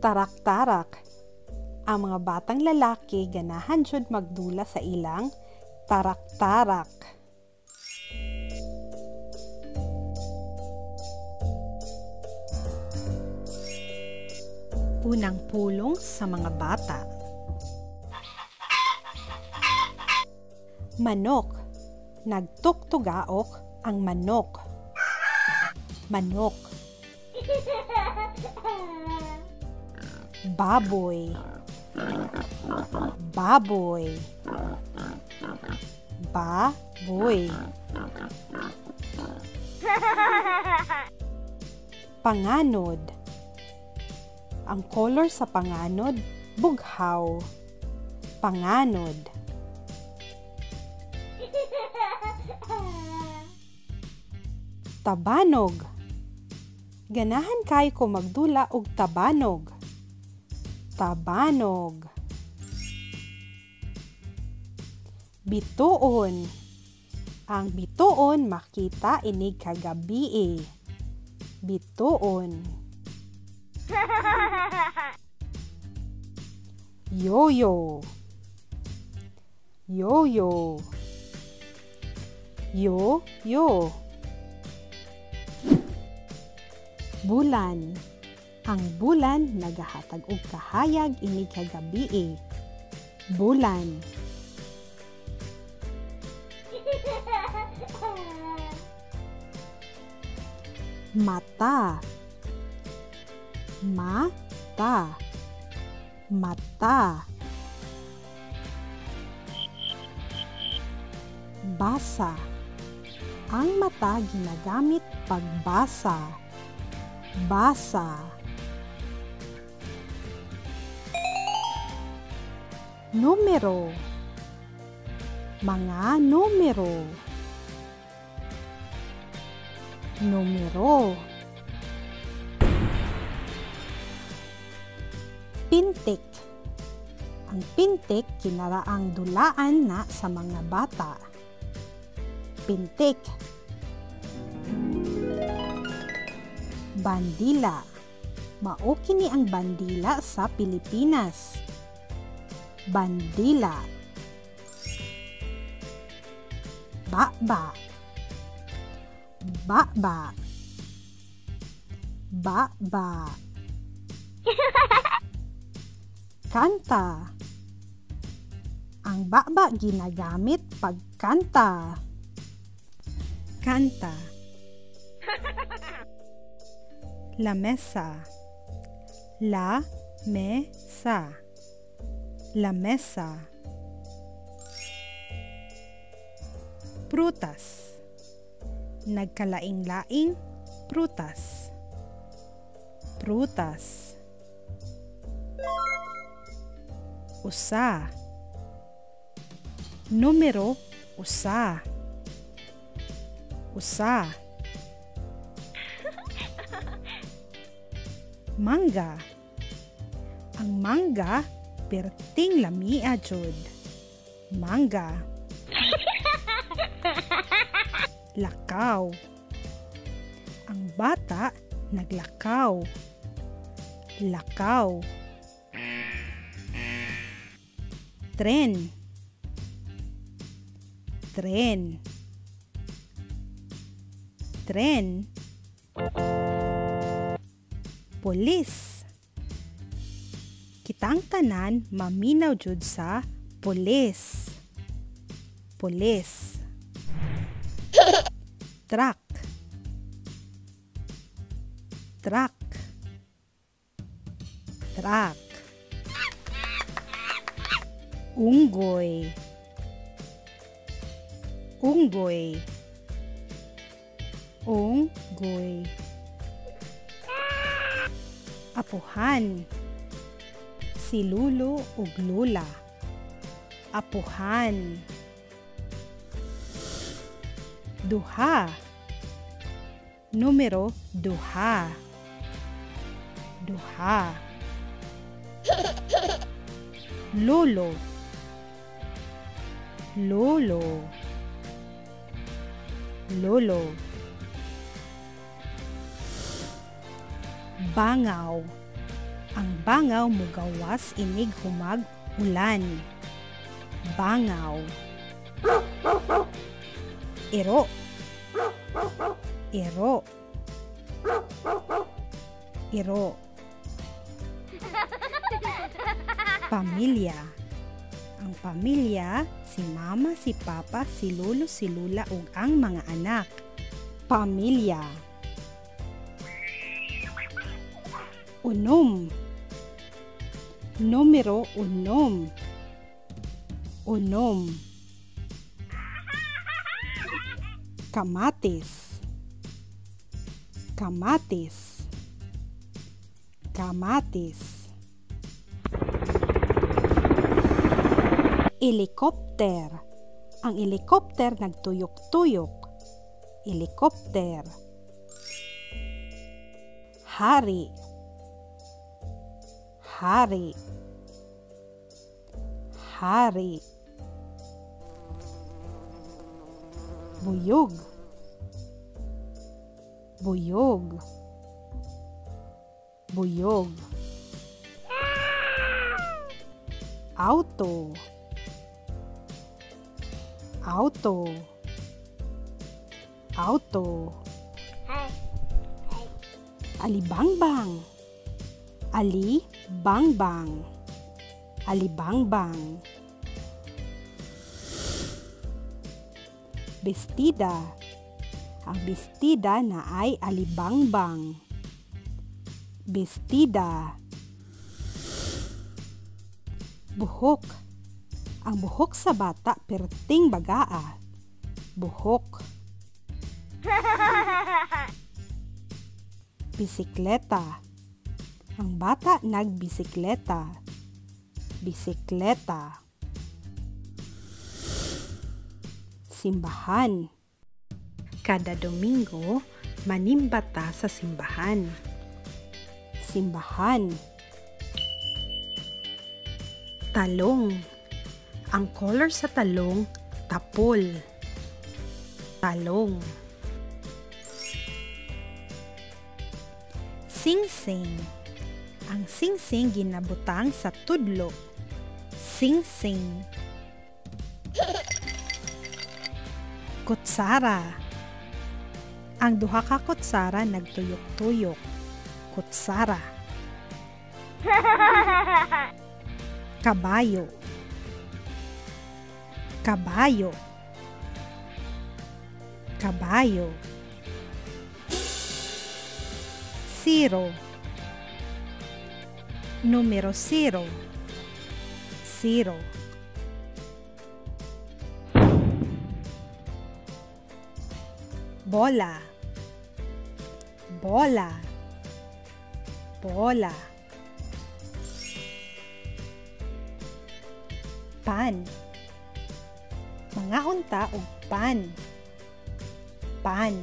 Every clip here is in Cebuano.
Tarak-tarak. Ang mga batang lalaki ganahan jud magdula sa ilang tarak-tarak. Unang pulong sa mga bata. Manok. Nagtuktugaok ang manok. Manok. Baboy. Baboy. Baboy. Panganod. Ang color sa panganod, bughaw. Panganod. Tabanog. Ganahan kay ko magdula og tabanog. Tabanog. Bituon. Ang bituon makita inig kagabii. Bituon. Yoyo. Yoyo. Yo-yo. Bulan. Ang bulan nagahatag og kahayag inig kagabii. Bulan. Mata. Mata. Mata. Basa. Ang mata ginagamit pagbasa. Basa. Numero. Mga numero. Numero. Pintik. Ang pintik kinaraang dulaan na sa mga bata. Pintik. Bandila. Mao kini ang bandila sa Pilipinas. Bandila. Ba-ba. Ba-ba. Ba-ba. Kanta. Ang ba-ba ginagamit pagkanta. Kanta. Lamesa. La mesa. Lamesa. Prutas. Nagkalaing-laing prutas. Prutas. Usa. Numero usa. Usa. Mangga. Ang mangga perting lamia jud. Mangga. Lakaw. Ang bata naglakaw. Lakaw. Tren. Tren. Tren. Pulis. Kitang tanan maminaw jud sa pulis. Pulis. Truck. Truck. Truck. Unggoy. Unggoy. Unggoy. Apuhan. Si Lulo ug Lula. Apuhan. Duha. Numero duha. Duha. Lolo. Lolo. Lolo. Bangaw. Ang bangaw mugawas inig humag ulan. Bangaw. Iro. Iro. Iro. Pamilya. Ang pamilya, si mama, si papa, si lolo, si lula ug ang mga anak. Pamilya. Unom. Numero unom. Unom. Kamatis. Kamatis. Kamatis. Helikopter. Ang helikopter nagtuyok-tuyok. Helikopter. Hari. Hari. Hari. Buyog. Buyog. Buyog. Auto. Auto. Auto. Alibangbang. Ali-bang-bang. Alibangbang. Bestida. Ang bestida na ay alibangbang. Bestida. Buhok. Ang buhok sa bata perting bagaa. Buhok. Bisikleta. Ang bata nagbisikleta. Bisikleta. Simbahan. Kada Domingo, manimbata sa simbahan. Simbahan. Talong. Ang color sa talong, tapol. Talong. Singsing. Ang singsing ginabutang sa tudlo. Singsing. Kutsara. Ang duha ka kutsara nagtuyok-tuyok. Kutsara. Kabayo. Kabayo. Kabayo. Zero. Numero 0. 0. Bola. Bola. Bola. Pan. Mangaon ta og pan. Pan.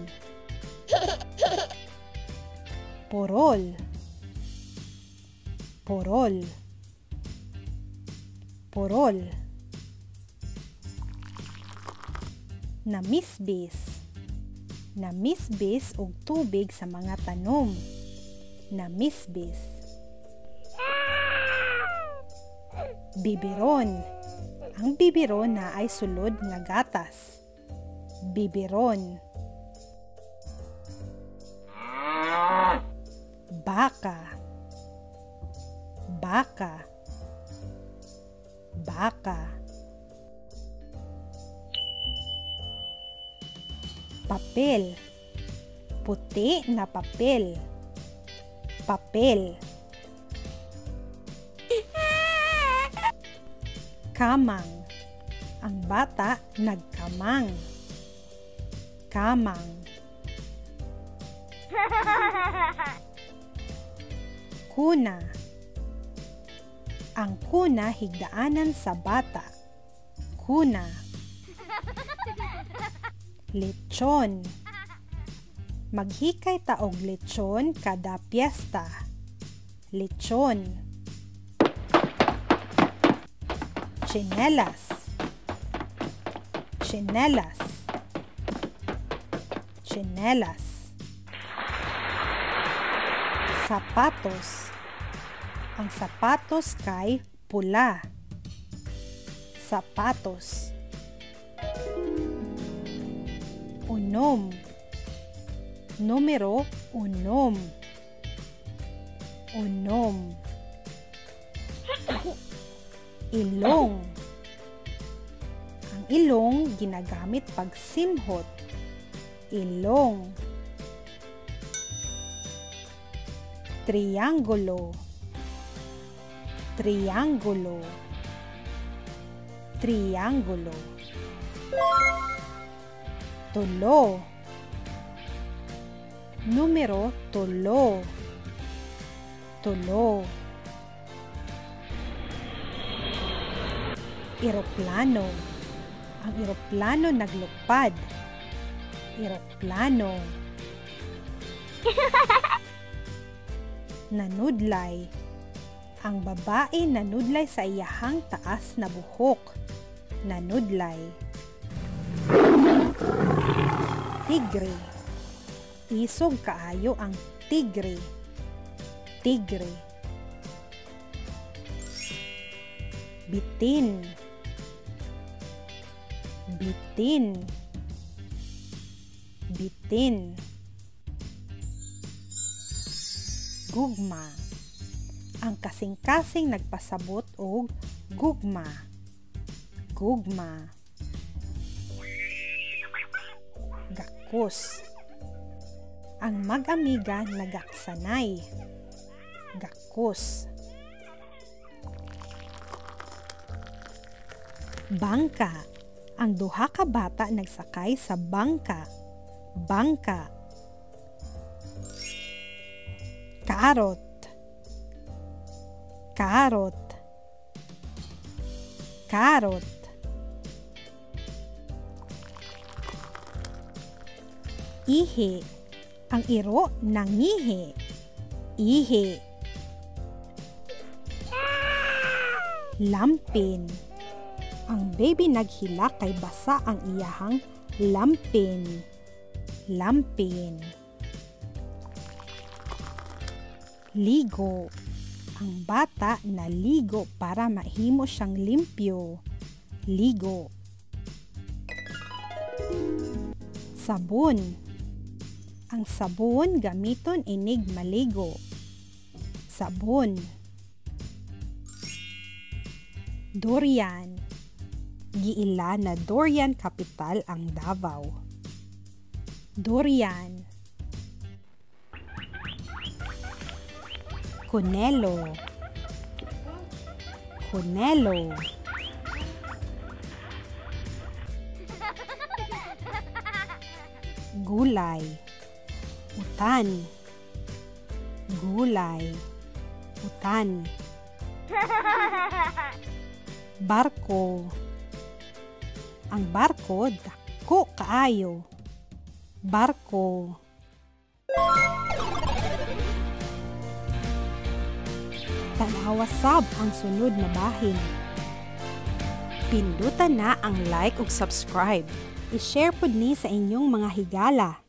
Porol. Porol. Porol. Namisbis. Namisbis og tubig sa mga tanom. Namisbis. Biberon. Ang biberon na ay sulod nga gatas. Biberon. Baka. Baka. Baka. Papel. Puti na papel. Papel. Kamang. Ang bata nagkamang. Kamang. Kuna. Ang kuna higdaanan sa bata. Kuna. Lechon. Maghikay ta og lechon kada piyesta. Lechon. Tsinelas. Tsinelas. Tsinelas. Sapatos. Ang sapatos kay pula. Sapatos. Unom. Numero 6. Unom. Ilong. Ang ilong ginagamit pagsimhot. Ilong. Triangulo. Triangulo. Triangulo. Tulo. Numero 3. Tulo. Eroplano. Ang eroplano naglupad. Eroplano. Nanudlay. Ang babae nanudlay sa iyahang taas na buhok. Nanudlay. Tigre. Isog kaayo ang tigre. Tigre. Bitin. Bitin. Bitin. Gugma. Ang kasing-kasing nagpasabot og gugma. Gugma. Gakos. Ang mag-amiga nagaksanay. Gakos. Bangka. Ang duha ka bata nagsakay sa bangka. Bangka. Karot. Karot. Karot. Ihi. Ang iro nangihi. Ihi. Lampin. Ang baby naghilak kay basa ang iyahang lampin. Lampin. Ligo. Ang bata naligo para mahimo siyang limpyo. Ligo. Sabon. Ang sabon gamiton inig maligo. Sabon. Durian. Giila na durian capital ang Davao. Durian. Kunelo. Kunelo. Gulay. Utan. Gulay. Utan. Barko. Ang barko dako kaayo. Barko. Tan-awa sab ang sunod na bahin. Pindutan na ang like ug subscribe. I-share pud ni sa inyong mga higala.